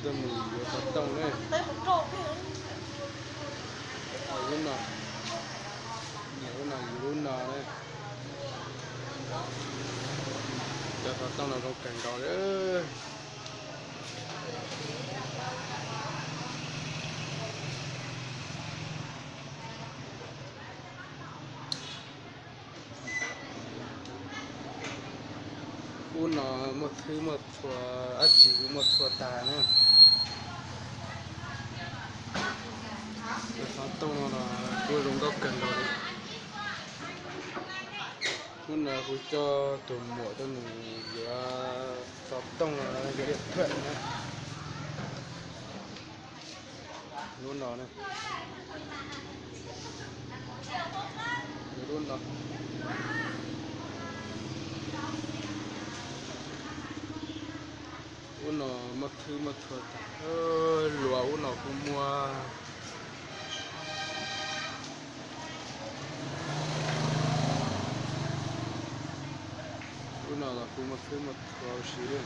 Tuaj mus yuav xov tooj na. Lub no, lub no, lub no na. Cov xov tooj no zoo kawg nkaus li. Ub no muaj thwb muaj txhua, dab tsi kuj muaj txhua tag na. Cov xov tooj no los kuj zoo nkauj kawg nkaus li. Hnub no kuv coj tus muam tuaj mus yuav xov tooj, yuav điện thoại na. Lub no na. Lub no. Ub no muaj thwb muaj txhua tag. Luas ub no kuj muaj. Ub no los kuj muaj thwb muaj txhua huv si li.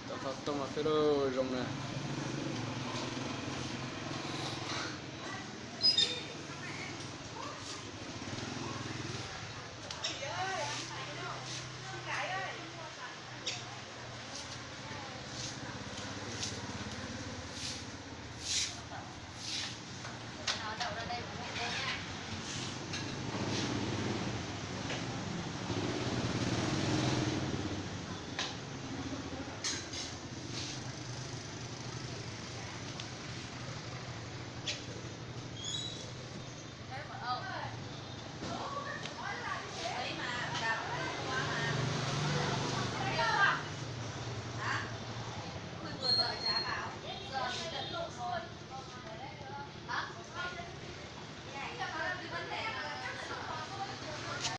Cov xov tooj no xwb los zoo na.